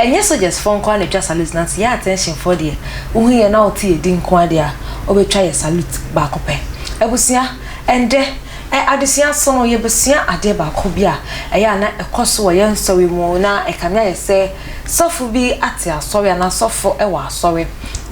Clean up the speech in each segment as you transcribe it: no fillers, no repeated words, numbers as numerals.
Ɛnyɛ soldiers foɔ nko ara na ɛtwa salute nanso yɛn attention foɔ deɛ wohu yɛn na wote yɛn din nko ara deɛ a wobɛtwa yɛn salute baako pɛ. Abusua, ɛndɛ ɛ adesua so no yɛbɛsua adeɛ baako bi a ɛyɛ a na ɛkɔ so wɔ yɛn nsɔre mu na ɛkame ayɛ sɛ sɔfo bi ate asɔre anaa sɔfo wɔ asɔre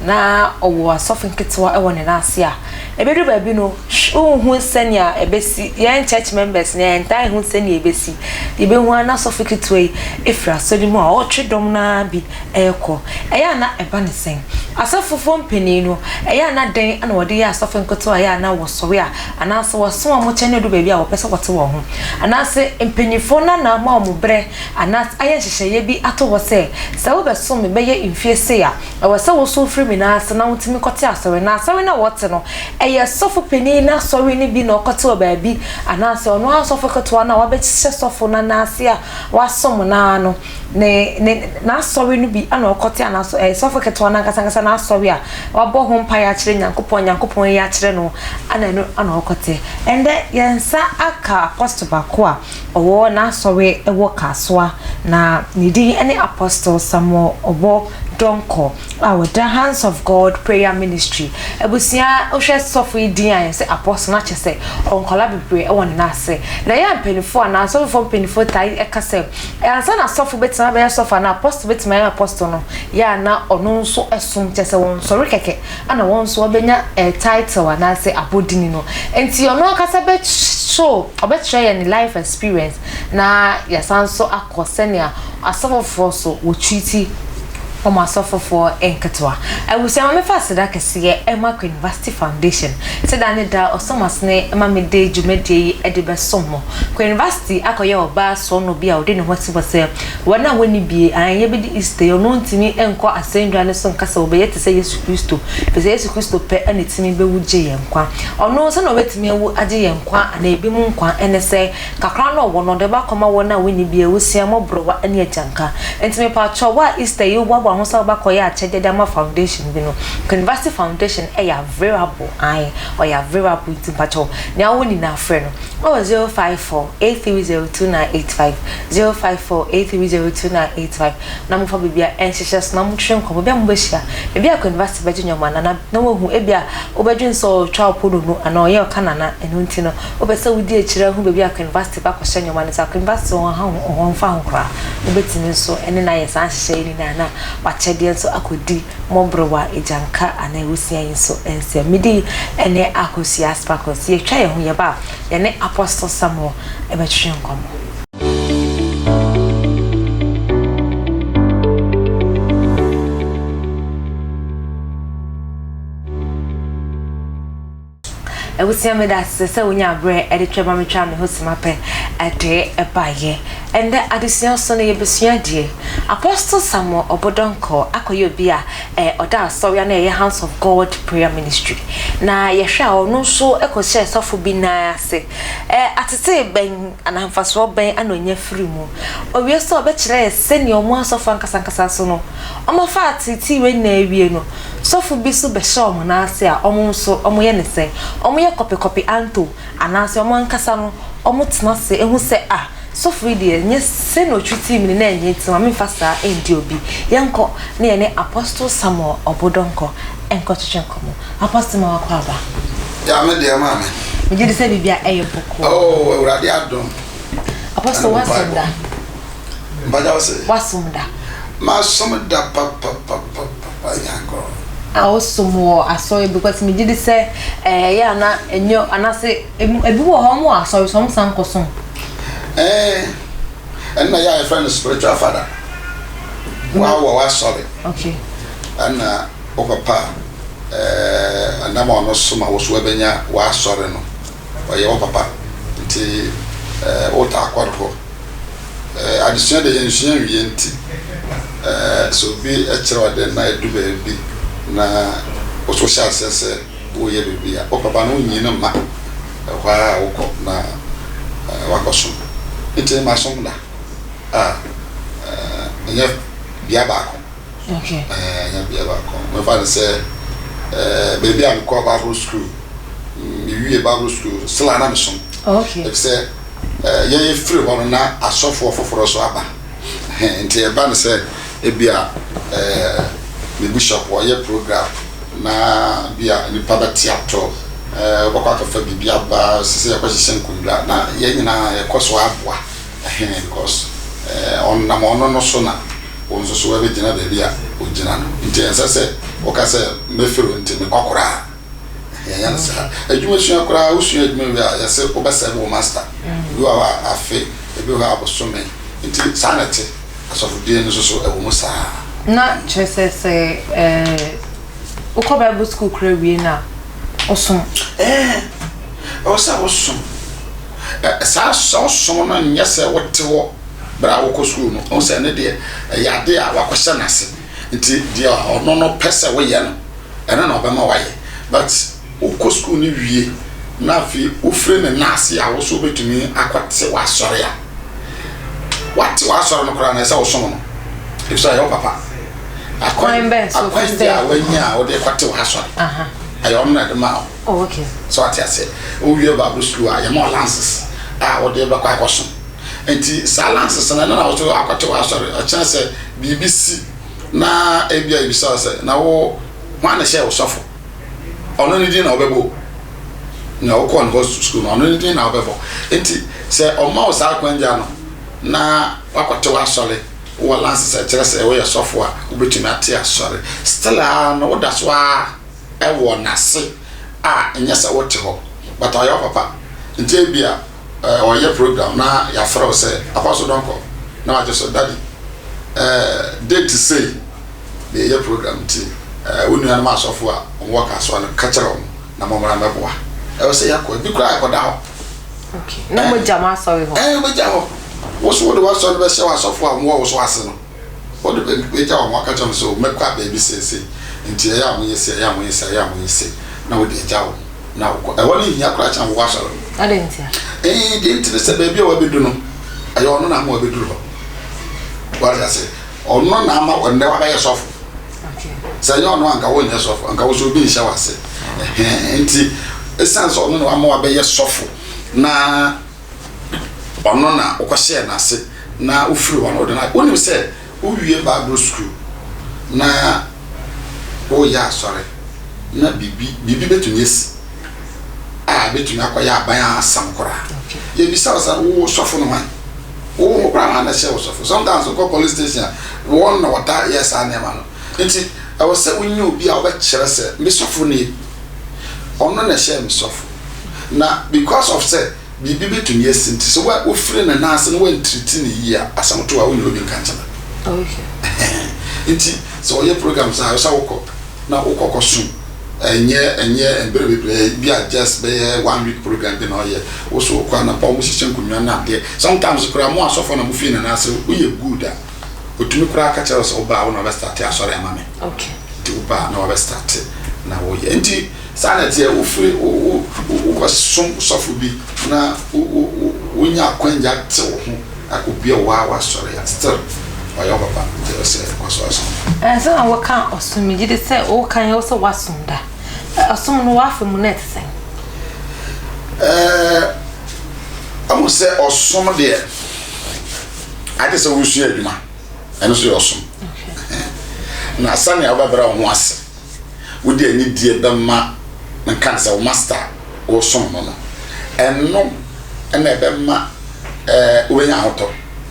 na ɔwɔ asɔfo nketewa wɔ ne nan ase a ɛbɛduru baabi no wonhu sɛnea ɛbɛsi, yɛn church members no yɛntaa nhu sɛnea ɛbɛsi. Yɛbɛhu ara na sɔfo ketewa yi firi asɔre mu a ɔretwe dɔm no ara bi rekɔ. Ɛyɛ a na ɛba no sɛn? Asɔfofoɔ mpanin no, ɛyɛ a na dɛn na wɔde yɛ asɔfo nketewa a ɛyɛ a na wɔsɔre a anaasɛ wɔso wɔn kyɛ no du baabi a wɔpɛ sɛ wɔte wɔn ho? Anaasɛ mpanimfoɔ no na ama wɔn berɛ anaasɛ ayɛ nhyehyɛeɛ bi ato hɔ sɛ, sɛ wobɛsom me bɛyɛ mfie sei a, Ɛwɔ sɛ woso firi me nan ase na wotumi kɔte asɔre. Na asɔre no a wɔte no, ɛyɛ sɔfo panin no asɔre no bi na ɔkɔte wɔ baabi, anaasɛ ɔno ara sɔfo ketewa no a wabɛhyɛ sɔfo no nan ase a wasom no ara no, ne, ne, n'asɔre no bi na ɔkɔte, anaasɛ ɛyɛ sɔfo ketewa no ankasa ankasa n'asɔre a wabɔ ho mpaeɛ akyerɛ Nyankopɔn, Nyankopɔn ayi akyerɛ no, ana ɛno na ɔkɔte. Ɛndɛ, yɛn nsa aka Apostle baako a ɔwɔ n'asɔre wɔ Kasoa, na ne din ne Apostle Samuel Ɔbɔ Donkor a ɔda Hands of God Prayer Ministry. Abusua, wohwɛ sɔfo yi din a yɛsɛ Apostle no akyɛ sɛ ɔwɔ nkwadaa bebree wɔ ne nan ase. Na ɛyɛ a mpanyinfoɔ anaa asɔfofoɔ mpanyinfoɔ taa ka sɛ ansa na sɔfo bɛtumi abɛyɛ sɔfo anaa apostle bɛtumi ayɛ apostle no, yɛ a na ɔno nso som kyɛ sɛ wɔnsɔre kɛkɛ ana wɔn nso wɔbɛnya eh, title anaasɛ abɔdini no. Nti ɔno ankasa bɛ show, ɔbɛkyerɛ yɛn ne life experience na yɛasan nso akɔ sɛnea asɔfofoɔ so wɔ treati wɔn asɔfofoɔ nketewa. Abusua ma mefa aseda kɛseɛ ɛma Queen Foundation sɛ da ne da ɔsɔ m'asene ma mede dwumadie yi de bɛsom mo. Queen akɔyɛ ɔbaa soɔnɔ bi a ɔde ne ho asi hɔ sɛ wɔn a wɔnni bie, aane yɛbɛdi Easter yi, ɔno ntumi nkɔ asɛnnua no so nka sɛ ɔbɛyɛ te sɛ Yesu Kristo, ɛfiri sɛ Yesu Kristo pɛ na ɛtumi bɛwu gye yɛn nkwa. Ɔno sɛdeɛ ɔbɛtumi awu agye yɛn nkwa anaa ebinom nkwa ne sɛ Kakra na ɔwɔ no, ɔde ba akɔma wɔn a wɔnni bi, awusia, mmɔborɔwa ne agyanka. Enti mepakyɛw, wo a Easter yi woboaboa ho sɛ wobɛkɔyɛ akyɛde de ama foundation bi no, Queen Foundation yɛ available, ae, ɔyɛ available nti mpakyɛw, nea wowɔ nyinaa frɛ no wɔ 054 830 2985, 054 830 2985 na momfa biribiara nhyehyɛ so na montwetwe nkɔmmɔ. Ebia mobɛhyia, baabi a Queen bɛgye nneɛma no na na woahu, ebia wobɛdwene sɛ ɔretwa wo pononu anaa ɔyɛ ɔkanana, ɛno nti no, Wopɛ sɛ wodi akyire ahu baabi a Queen Vasti ba kɔhyɛ nneɛma no nso a, Queen Vasti wɔ ha ho ɔmfa ho koraa. Wobɛtumi nso ne no ayɛ saa nhyehyɛeɛ yi nyinaa na w'akyɛdeɛ nso akɔdi mmɔborɔwa, agyanka anaa awusia yi nso nsam. Me din ne Akosua Sparkles. Yɛtwa yɛn ho yɛba a, yɛne Apostle Samuel bɛtwetwe nkɔmmɔ. Abusua meda ase sɛ wonya berɛ de twɛ ma metwaa me ho sima pɛ de baeɛ. Ɛndɛ adesua so no yɛbɛsua deɛ Apostle Samuel Obodonko akɔyɛ obi a ɔda asɔre a na ɛyɛ House of God Prayer Ministry. Na yɛhwɛ a ɔno nso kɔhyɛɛ sɔfo bi nan ase. Atetee bɛn anaa mfasoɔ bɛn na ɔnya firi mu? Ɔwie sɛ ɔbɛkyerɛ yɛ sɛnea wɔn asɔfo ankasa ankasa so no wɔafa atetee wei nyinaa awie no Sɔfo bi nso bɛhyɛ wɔn nan ase a, wɔn nso wɔyɛ no sɛn? Wɔyɛ kɔpekɔpe anto anaasɛ wɔn ankasa no wɔtena ase hu sɛ ah, sɔfo yi deɛ nyɛ sɛnea ɔtreatii me no na ɛnyɛ nti ma memfa saa ndi obi. Yɛnkɔ na yɛne Apostle Samuel Ɔbodɔnkɔ nkɔtwetwe nkɔmmɔ. Apostle ma wakɔ aba. Ya me deɛ maame. Megye di sɛ biribi a ɛyɛ bɔkɔɔ. Oh, Awurade adom. Apostle wasom da. Mpakyɛw se. Wasom da. Masom da papapapapa nyankoro. A wosom wɔ asɔre because megye di sɛ ɛyɛ a na ɛnyɛ anaasɛ ebi wɔ hɔ wɔn wɔ asɔre so wɔn san kɔ som. Ɛɛ ɛnna yɛ a yɛfrɛ no spiritual father. Wa wɔ w'asɔre. Okay. Ɛnna wo papa ɛɛ ɛnam a ɔno som a woso abɛnya w'asɔre no ɔyɛ wo papa nti ɛɛ wotaa kɔ ne hɔ. Adesua deɛ yɛnsua nwie nti, sɛ obi kyerɛ wo ade na ɛdu baabi na wo nso wohyɛ aseɛ sɛ woreyɛ biribi a, wo papa no wonyi no mma. Ɛhɔ ara wokɔ na woakɔsom. Nti masom da a ɛnyɛ bea baako. Ɛnyɛ bea baako. Mɛfa no sɛ baabi a mekɔɔ Bible school, mewie Bible school, still a na mesom. Efisɛ yɛn firi hɔ no na asɔfoɔ foforɔ nso aba. Nti ɛba no sɛ Ebia ɛɛ me bishop ɔyɛ program na bia nnipa bɛte atɔ, ɛɛ wobɛkɔ akɔfa biribi aba, ɛsɛ sɛ yɛkɔhyehyɛ nkonnwa na yɛn nyinaa yɛkɔ so aboa. Ɛhɛn because ɛɛ ɔnam ɔno no so na wo nso so woabɛgyina baabi a wogyina no. Nti ɛnsɛ sɛ woka sɛ mɛfiri wo nti mekɔ koraa. Yɛnyɛ no saa. Adwuma sua koraa, wosua adwuma wie a, yɛse wobɛsɛve wo master. Ebi wɔ hɔ a afe, ebi wɔ hɔ a bosome. Nti saa na ɛte. Asɔfodie no nso so ɛwɔ mu saa. Na kyerɛ sɛ sɛ ɛɛ wokɔ Bible school koraa wie no a, wosom? Ɛɛ, ɛwɔ sɛ wosom. Ɛ saa sɛ wosom no nyɛ sɛ wote hɔ berɛ a wokɔ school no. Wohu sɛ ɛno deɛ ɛyɛ adeɛ a wakɔhyɛ no ase. Nti deɛ ɔno no pɛ sɛ woyɛ no, ɛno na ɔbɛma wayɛ but wokɔ sukuu no wie na afei wofiri ne nan ase a wo so wobɛtumi akɔte w'asɔre a wate w'asɔre no koraa na ɛsɛ wosom no ɛfisɛ ɔyɛ wo papa akwan akwan bi a wanya a wode kɔte w'asɔre ɛyɛ ɔno na ɛde ma wo oh, okay. so ate aseɛ wowie bible school a yɛma wo lances a wode bɛkɔ akɔsom nti saa lances no ɛno na wo so akɔte w'asɔre ɔkyerɛ sɛ biribi si na ebia yɛbisa wo sɛ, Na wo, hwan na ɛhyɛɛ wo sɔfo? Ɔno ne din na wobɛbɔ o. Nea wokɔɔ ne hɔ sukuu no, ɔno ne din na wobɛbɔ. Enti sɛ ɔma wo saa akwangya no na woakɔte w'asɔre, wowɔ lances a ɛkyerɛ sɛ woyɛ sɔfo a, wobɛtumi ate asɔre. Still ara no, woda so ara wɔ n'ase a ɛnyɛ sɛ wote hɔ, but ɔyɛ wo papa. Nti ebia ɔyɛ program na yɛafrɛ wo sɛ Apostle Donkor na wagye so daddy ɛɛ date sei na yɛyɛ program nti ɛɛ wo nuanom asɔfo a wɔn wɔ kasoa no ka kyerɛ wɔn na mo mmra mmɛboa ɛwɔ sɛ yɛakɔ ebi koraa yɛkɔda hɔ. Okay. Na mo gya mo asɔre hɔ. Ɛɛ wobɛgya hɔ. Wo so wode w'asɔre bɛhyɛ w'asɔfo a wɔn wɔ wo so ase no. Wode bɛgya wɔn aka kyerɛ wɔn sɛ mɛkɔ a baabi seesei nti ɛyɛ a monyɛ sei ɛyɛ a monyɛ sei ɛyɛ a monyɛ sei na wode agya wɔn. na wokɔ. Ɛhɔ no nhia koraa kyɛn wowɔ asɔre no. Adɛn ntia? Ee, deɛ nti ne sɛ baabi a wabedu no, ɛyɛ ɔno na ama wabɛduru hɔ. Wate ase? Ɔno na ama ɔnnɛ wabɛyɛ sɔfo. Sɛ ɛnyɛ ɔno anka wonyɛ sɔfo, anka wo so obi nhyɛ w'ase. Nti, ɛsiane sɛ ɔno na wama wabɛyɛ sɔfo na ɔno na wokɔhyɛɛ n'ase na wofiri hɔ no wode no wonim sɛ wowie Bible school na woreyɛ asɔre na biribi biribi bɛtumi asi a ɛbɛtumi akɔyɛ aban asɛm koraa. Yɛbisa wo sɛ wo sɔfo no hwan? Wo ho koraa hwan na ɛhyɛ wo sɔfo? Sometimes wokɔ police station a wɔn na wɔta yɛ saa nneɛma no. Nti ɛwɔ sɛ wonya obi a wobɛkyerɛ sɛ me sɔfo nie. Ɔno na ɛhyɛɛ me sɔfo. Na because of sɛ biribi bɛtumi asi nti sɛ wofiri ne nan ase na woantiriti no yie a, asɛm to a wonyɛ obi nka nkyerɛ no. Nti sɛ ɔyɛ program saa a, ɛwɔ sɛ wokɔ na wokɔ kɔsom. Ɛnyɛ ɛnyɛ mberɛ bebree, bi a just bɛyɛ one week program bi na ɔyɛ. Wo so wokɔ anɔpa wɔhyehyɛ nkonnwa ne adeɛ. Sometimes koraa mo asɔfoɔ na mofiri ne nan ase, woyɛ good a, ɔtumi koraa ka kyerɛ wo sɛ woba a wo na wobɛstarte asɔre ama me. Nti woba a na wabɛstarte na woyɛ. Nti Saa na ɛteɛ, wofiri wo wo wokɔsom sɔfo bi na wo wo wo wonya akwanya te wo ho akɔbue wo ara w'asɔre a, still ɔyɛ wo papa nti ɛwɔ sɛ wokɔ so som no. Ansa na woka ɔsom, megye di sɛ woka yɛ wo sɛ woasom da. Ɔsom no w'afa mu na ɛte sɛn? Ɛɛ, ahu sɛ ɔsom deɛ, agye sɛ wosua adwuma, ɛno nso yɛ ɔsom. Na sɛnea wobɛbrɛ wo ho ase. wode anidie bɛma nka no sɛ wo master a woresom no no, ɛno na ɛbɛma ɛɛ wobɛnya ahotɔ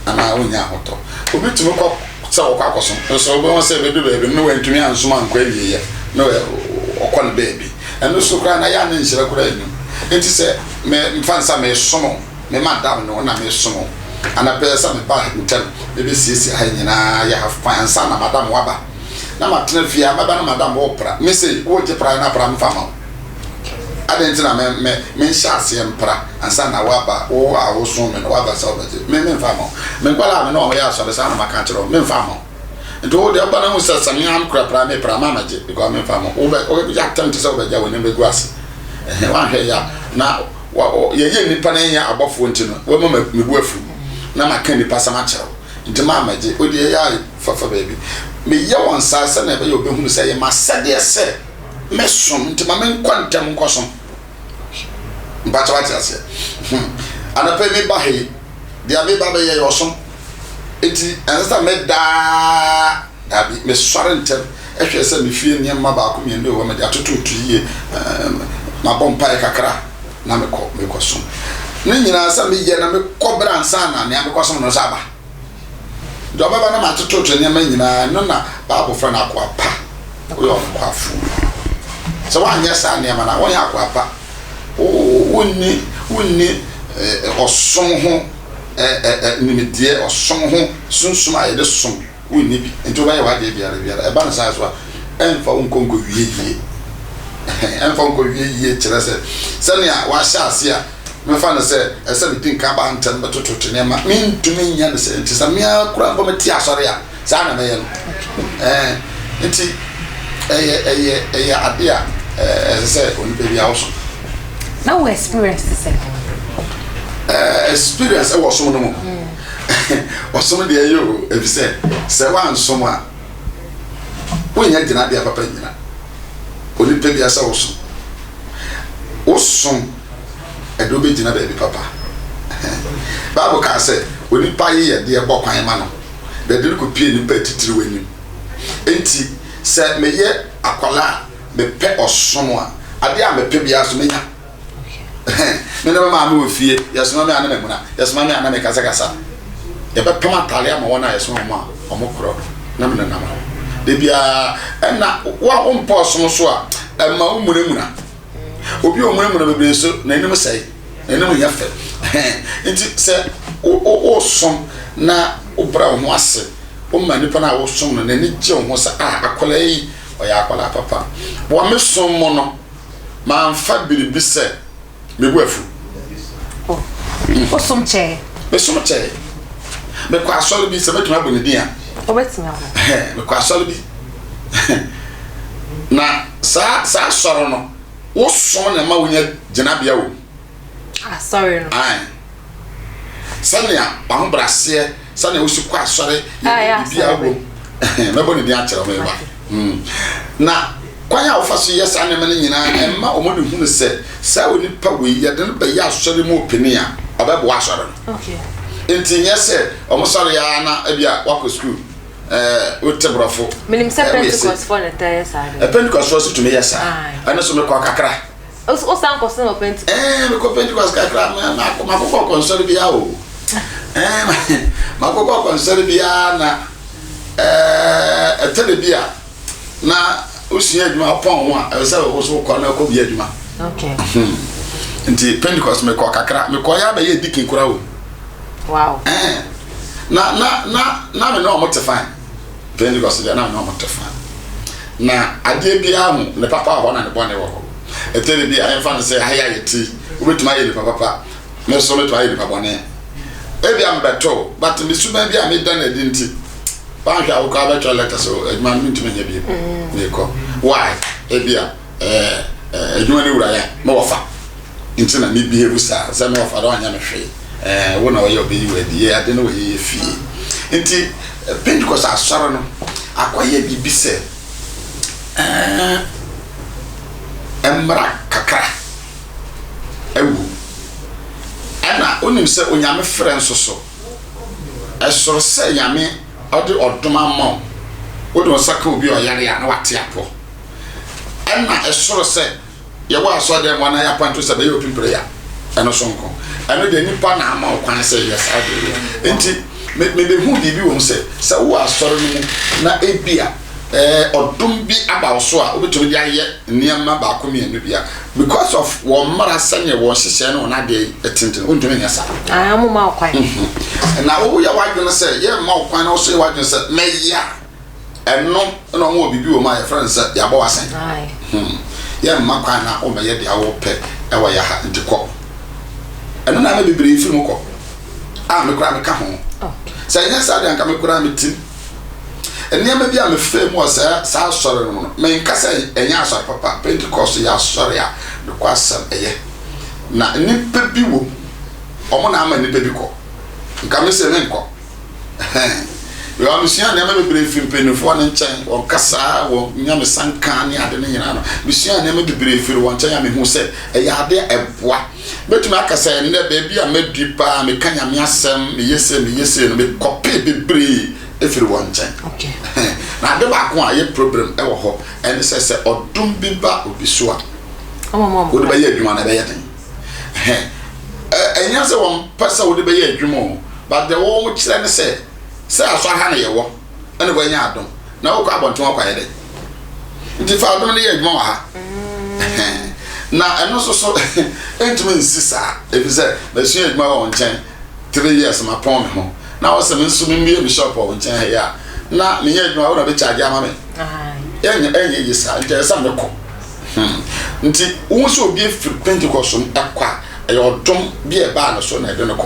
anaa wonnya ahotɔ. Obi tumi kɔ sɛ ɔkɔ akɔsom, nso wobɛhu sɛ ɛbɛdu baabi no na wantumi ansom ankɔ awieeɛ na ɔkɔ no baabi. Ɛno so koraa na yɛ a ne nhyira koraa nnim. Nti sɛ me mfa no sɛ mesom wo, me madam no na mesom wo, anapɛ sɛ meba ntɛm mebɛsiesie ha nyinaa yɛ ha fine ansa na madam waba. na matena fie a mɛba na madam worepra me sei woregye praeɛ na pra mfa ma wo adɛn nti na me me menhyɛ aseɛ mpra ansa na woaba wo a woso me no woaba sɛ wobɛgye me memfa ma wo me nkwadaa a me ne wɔn yɛ asɔre saa na maka akyerɛ wɔn memfa ma wo nti wo deɛ woba na hu sɛ sɛ me am kura pra me pra ma mɛgye because memfa ma wo wobɛ wobɛgye atɛm te sɛ wobɛgye a w'anim bɛgu ase ɛhɛn woanhwɛ yɛ a na yɛyɛ nnipa na yɛnyɛ abɔfoɔ nti no wɔma mebu afu na maka nnipa sɛm akyerɛ wo Nti ma mɛgye. Wo deɛ yɛ a fa fa baabi. Meyɛ wɔn saa sɛnea ɛbɛyɛ wɔbɛhunu sɛ ɛyɛ m'asɛdeɛ sɛ mɛsom. Nti ma menkɔ ntɛm nkɔsom. Mpakyɛ wate aseɛ? Hmm. Anɔpa yi meba ha yi, deɛ meba bɛyɛ yɛ ɔsom. Nti ɛnsɛ sɛ medaa. Dabi, mesɔre ntɛm hwɛ sɛ me fie nneɛma baako mmienu wɔ hɔ, mede atototo yie, mabɔ mpaeɛ kakra na mekɔ mekɔsom. Ne nyinaa sɛ meyɛ na mekɔ berɛ ansa na nea mekɔsom no nso aba. Deɛ ɔbɛba na matototo nneɛma nyinaa, ɛno na Bible frɛ no akoa pa. Woyɛ ɔnokwafo. Sɛ woanyɛ saa nneɛma no a, wonyɛ akoa pa. Wonni wonni ɔsom ho nimdeɛ, ɔsom ho sunsum a yɛde som, wonni bi. Nti wobɛyɛ w'adeɛ biara biara. Ɛba no saa so a, ɛmfa wo nkɔ nkɔwie yie. Ɛmfa wo nkɔwie yie kyerɛ sɛ sɛnea wahyɛ ase a mɛfa no sɛ ɛsɛ sɛ medi nka ba ntɛm bɛtototo nneɛma. Mentumi nyɛ no sɛ nti sɛ me ara koraa mpo mete asɔre a, saa na mɛyɛ no. Ɛɛ nti ɛyɛ ɛyɛ ɛyɛ ade a ɛsɛ sɛ onipa bi awoso. Na wo experience te sɛ? Ɛɛ experience ɛwɔ ɔsom no mu. Ɔsom deɛ ɛyɛ o efisɛ sɛ wansom a wonnya gyinabea papa nnyina. Onipa bi asɛ wosom. Wosom ɛde wobɛgyina baabi papa. Bible kaa sɛ onipa yeyɛdeɛ bɔ kwan ma no. na ɛde no kɔpue nnipa atitiriw anim. Enti sɛ meyɛ akwadaa a mepɛ ɔsom a, adeɛ a mepɛ biara so menya. Me ne me maame wɔ fie, yɛsoma me a na mamuna, yɛsoma me a na mekasakasa. Yɛbɛpam atare ama wɔn a yɛsoma wɔn a wɔkorɔ no, na menenam hɔ. Da biara, ɛna wo a wompɛ ɔsom so a, ɛma womunamuna. Obi a ɔmunamuna bebree so, n'anim sɛe. N'anim nyɛ fɛ. Nti sɛ wosom na wobrɛ wo ho ase, woma nipa no a wosom no n'ani gye wo ho sɛ ah akwadaa yi ɔyɛ akwadaa papa. Wɔ me som mu no, mamfa biribi sɛ me bo afu. Oh, wosom kyɛɛ? Mesom kyɛɛ. Mekɔ asɔre bi sɛ mɛtumi abɔ ne din a. Wobɛtumi abɔ. Mekɔ asɔre bi. Na saa saa asɔre no Wo som na ɛma wonya gyinabea wɔ mu. Asɔre no. Ae. Sɛnea w'ahobrɛaseɛ, sɛnea wosi kɔ asɔre, yɛ biribiara wɔ mu. Mɛbɔ ne din akyerɛ wo, meba. Hmm. Na kwan a wofa so yɛ saa nneɛma no nyinaa, ɛma wɔn de hunu sɛ saa onipa wei yɛde no bɛyɛ asɔre mu ɔpanin a, ɔbɛboa asɔre no. Okay. Nti nyɛ sɛ wɔn sɔre ara na ebia wakɔ sukuu. ɛɛ wote borɔfo. Menim sɛ Pentecost foɔ na ɛtaa yɛ saa deɛ. Pentecost foɔ nso tumi yɛ saa. Ɛno nso mekɔ kakra. Wosan kɔ so wɔ Pentecost? Ɛɛ mekɔ Pentecost kakra makokɔ kɔnsɔre biara o. Ɛɛ makokɔ kɔnsɔre biara na ɛɛ ɛtɛ de bi a na wosua adwuma pɔn ho a ɛwɔ sɛ wo so wokɔ na wokɔ bi adwuma. Okay. Hmm. Nti Pentecost mekɔ kakra mekɔ yɛ abɛyɛ dikin koraa o. Wow. Eh, na na na na me ne wɔn te fine. Pentecost deɛ na me ne wɔn te fine. Na adeɛ biara mu ne papa wɔ hɔ na ne bɔne wɔ hɔ. Ɛtɛre bi a yɛmfa no sɛ ha yɛ ayɛ ti, wobɛtumi ayɛ nipa papa, me nso mɛtumi ayɛ nipa bɔne. Ebi a mebɛto, but me suban bi a meda no adi nti, wanhwɛ a wokɔ abɛtwerɛ lɛtɛ so adwuma no mentumi nyɛ bio. Mekɔ. Why? Ebi a ɛɛ adwuma no wura yɛ me wɔfa nti na me behave saa sɛ me wɔfa dɛ ɔnyɛ me hwee ɛɛ wo na ɔyɛ ɔbɛyi wɔ adi yɛ ade no wɔ yɛyɛ fie nti Pentecost asɔre no akɔyɛ biribi sɛ ɛɛ mmara kakra ɛwɔ ɛna wonim sɛ onyame frɛ nso so ɛsoro sɛ nyame ɔde ɔdom ama wo wode wo nsa ka obi a ɔyare a na wate apɔ Ɛna ɛsoro sɛ yɛwɔ asɔredan mu anaa yɛakwanto sɛ bɛyɛ open prayer ɛno so nko. Ɛno deɛ nipa na ama wo kwan sɛ yɛ saa deɛ yɛ. Nti me mebɛhu biribi wɔ mu sɛ sɛ wowɔ asɔre no mu na ebia ɛɛ ɔdom bi aba wo so a wobɛtumi de ayɛ nneɛma baako mmienu bi a because of wɔn mmara sɛdeɛ wɔn nhyehyɛɛ ne wɔn adeɛ tenten wontumi nyɛ saa. Ah, wɔn mma wo kwan. Na woyɛ w'adwene sɛ yɛmma wo kwan na wo so yɛ w'adwene sɛ mɛyɛ a Ɛno na wɔn wɔ biribi wɔ mu a yɛfrɛ no sɛ yɛabɔ w'asɛn. Hmm. Yɛmma kwan na wommɛyɛ deɛ wopɛ wɔ yɛ ha nti kɔ. Ɛno na ama bebree firi mu kɔ. A me koraa meka ho. Sɛ ɛnyɛ saa deɛ anka me koraa metim. Nneɛma bi a mefaa mu wɔ saa saa asɔre no mu no, menka sɛ ɛnyɛ asɔre papa. Pentecost yɛ asɔre a nokwasɛm ɛyɛ. Na nnipa bi wɔ mu, wɔn na ama nnipa bi kɔ. Nka me sɛ menkɔ. Ɛhɛn. Mesuaa nneɛma bebree firi mpanimfoɔ no nkyɛn, wɔn kasaa, wɔn nyamesanka ne ade no nyinaa no. Mesuaa nneɛma bebree firi wɔn nkyɛn a mehu sɛ ɛyɛ ade a ɛboa. Mɛtumi aka sɛ ɛnnɛ baabi a madu paa, meka Nyame asɛm, meyɛ sei, meyɛ sei no, mekɔpee bebree firi wɔn nkyɛn. Na ade baako a ɛyɛ problem wɔ hɔ ɛne sɛ, sɛ ɔdom bi ba obi so a, wode bɛyɛ adwuma no ɛbɛyɛ den. Ɛnyɛ sɛ wɔmpɛ sɛ wode bɛyɛ adwuma o, but deɛ wɔn kyerɛ ne sɛ, sɛ asɔre ha na yɛwɔ ɛna wɔanya adom na wokɔ abɔnten wakɔ ayɛ dɛn? Nti fa adom no yɛ adwuma wɔ ha. Na ɛno nso so ɛntumi nsi saa, ɛfiri sɛ masua adwuma wɔ wo nkyɛn 3 years, mapɔn me ho na wɔ sɛ me nso memmue me shop wɔ wo nkyɛn ha yi a, na menyɛ adwuma wo na bɛkyagye ama me, ɛnyɛ yi saa. Nti ɛsɛ sɛ mekɔ. Nti wohu sɛ obi afiri Pentecost mu ɛkɔ a, ɛyɛ ɔdom bi a ɛbaa no so na ɛde no kɔ.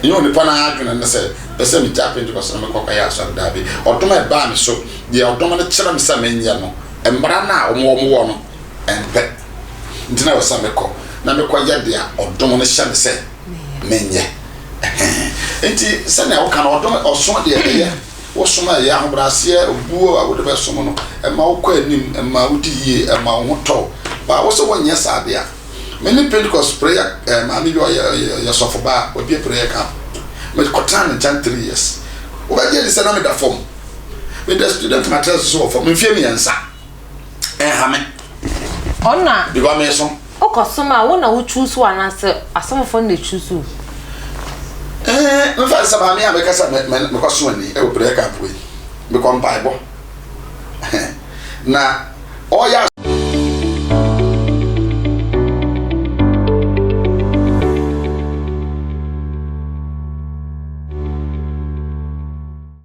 Nyɛ onipa no adwene ne sɛ pɛ sɛ megyaa Pentecost na mekɔ kɔyɛ asɔre. Daabi, ɔdom a ɛbaa me so deɛ, ɔdom no kyerɛ me sɛ menyɛ no, mmara no a wɔn wɔ no ɛmpɛ, nti na ɛwɔ sɛ mekɔ na mekɔyɛ deɛ ɔdom no hyɛ me sɛ menyɛ. Nti sɛnea woka no, ɔdom ɔso deɛ, ɛyɛ wosom a, ɛyɛ ahobrɛaseɛ, obuo a wode bɛsom no, ɛma wokɔ anim, ɛma wodi yie, ɛma wo ho tɔw ba. Wo sɛ wonyɛ saa deɛ a, me ne Pentecost prayer maame bi, ɔyɛ sɔfo baa, wabie prayer camp, mekɔtena ne nkyɛn 3 years. Wobɛgye di sɛ na meda fam, meda student mattress so wɔ fam mfie 3, ɛnha me. Ɔna because me so. Wokɔ som a, wo na wo choose wo anaasɛ asɔfofoɔ no na choose wo? Mefa sɛ maame a meka sɛ mekɔ so ani ɛwɔ prayer camp wei, mekɔ mpaebɔ na ɔyɛ.